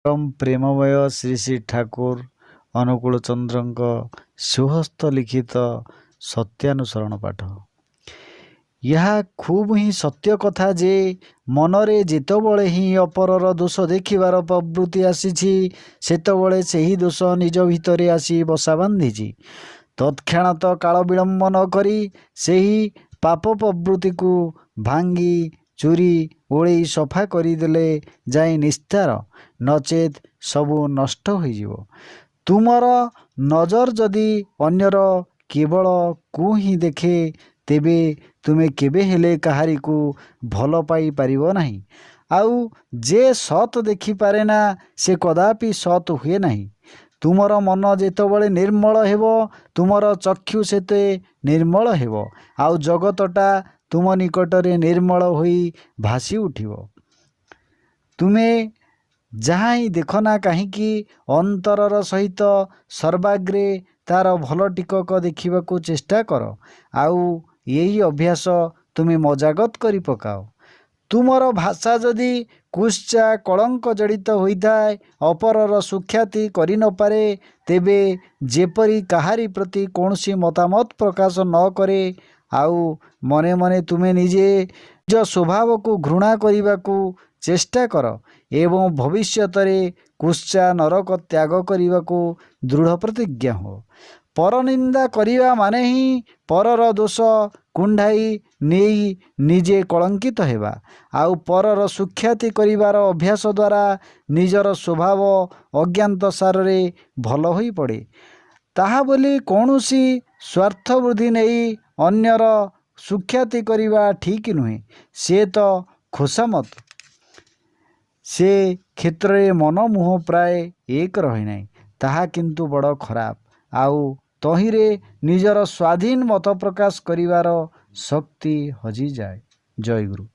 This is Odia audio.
ପରମ ପ୍ରେମମୟ ଶ୍ରୀ ଶ୍ରୀ ଠାକୁର ଅନୁକୂଳ ଚନ୍ଦ୍ରଙ୍କ ସ୍ୱହସ୍ତ ଲିଖିତ ସତ୍ୟାନୁସରଣ ପାଠ। ଏହା ଖୁବ୍ ହିଁ ସତ୍ୟ କଥା ଯେ ମନରେ ଯେତେବେଳେ ହିଁ ଅପରର ଦୋଷ ଦେଖିବାର ପ୍ରବୃତ୍ତି ଆସିଛି, ସେତେବେଳେ ସେହି ଦୋଷ ନିଜ ଭିତରେ ଆସି ବସା ବାନ୍ଧିଛି। ତତ୍କ୍ଷଣାତ କାଳ ବିଳମ୍ବ ନ କରି ସେହି ପାପ ପ୍ରବୃତ୍ତିକୁ ଭାଙ୍ଗି ଚୁରି ଓଳେଇ ସଫା କରିଦେଲେ ଯାଇ ନିସ୍ତାର, ନଚେତ୍ ସବୁ ନଷ୍ଟ ହୋଇଯିବ। ତୁମର ନଜର ଯଦି ଅନ୍ୟର କେବଳ କୁ ହିଁ ଦେଖେ, ତେବେ ତୁମେ କେବେ ହେଲେ କାହାରିକୁ ଭଲ ପାଇପାରିବ ନାହିଁ। ଆଉ ଯେ ସତ୍ ଦେଖିପାରେ ନା, ସେ କଦାପି ସତ୍ ହୁଏ ନାହିଁ। ତୁମର ମନ ଯେତେବେଳେ ନିର୍ମଳ ହେବ, ତୁମର ଚକ୍ଷୁ ସେତେ ନିର୍ମଳ ହେବ, ଆଉ ଜଗତଟା ତୁମ ନିକଟରେ ନିର୍ମଳ ହୋଇ ଭାସି ଉଠିବ। ତୁମେ ଯାହା ହିଁ ଦେଖ ନା କାହିଁକି, ଅନ୍ତରର ସହିତ ସର୍ବାଗ୍ରେ ତାର ଭଲ ଟିକକ ଦେଖିବାକୁ ଚେଷ୍ଟା କର। ଆଉ ଏହି ଅଭ୍ୟାସ ତୁମେ ମଜାଗତ କରି ପକାଅ। ତୁମର ଭାଷା ଯଦି କୁତ୍ସା କଳଙ୍କ ଜଡ଼ିତ ହୋଇଥାଏ, ଅପରର ସୁଖ୍ୟାତି କରିନପାରେ, ତେବେ ଯେପରି କାହାରି ପ୍ରତି କୌଣସି ମତାମତ ପ୍ରକାଶ ନ କରେ, ଆଉ ମନେ ମନେ ତୁମେ ନିଜେ ନିଜ ସ୍ୱଭାବକୁ ଘୃଣା କରିବାକୁ ଚେଷ୍ଟା କର ଏବଂ ଭବିଷ୍ୟତରେ କୁତ୍ସା ନରକ ତ୍ୟାଗ କରିବାକୁ ଦୃଢ଼ ପ୍ରତିଜ୍ଞ ହୁଅ। ପରନିନ୍ଦା କରିବା ମାନେ ହିଁ ପରର ଦୋଷ କୁଣ୍ଢାଇ ନେଇ ନିଜେ କଳଙ୍କିତ ହେବା। ଆଉ ପରର ସୁଖ୍ୟାତି କରିବାର ଅଭ୍ୟାସ ଦ୍ୱାରା ନିଜର ସ୍ୱଭାବ ଅଜ୍ଞାତ ସାରରେ ଭଲ ହୋଇପଡ଼େ। ତାହା ବୋଲି କୌଣସି ସ୍ୱାର୍ଥ ବୃଦ୍ଧି ନେଇ ଅନ୍ୟର ସୁଖ୍ୟାତି କରିବା ଠିକ୍ ନୁହେଁ। ସେ ତ ଖୋସାମତ। ସେ କ୍ଷେତ୍ରରେ ମନ ମୁହଁ ପ୍ରାୟ ଏକ ରହେ ନାହିଁ। ତାହା କିନ୍ତୁ ବଡ଼ ଖରାପ। ଆଉ ତହିଁରେ ନିଜର ସ୍ୱାଧୀନ ମତ ପ୍ରକାଶ କରିବାର ଶକ୍ତି ହଜିଯାଏ। ଜୟଗୁରୁ।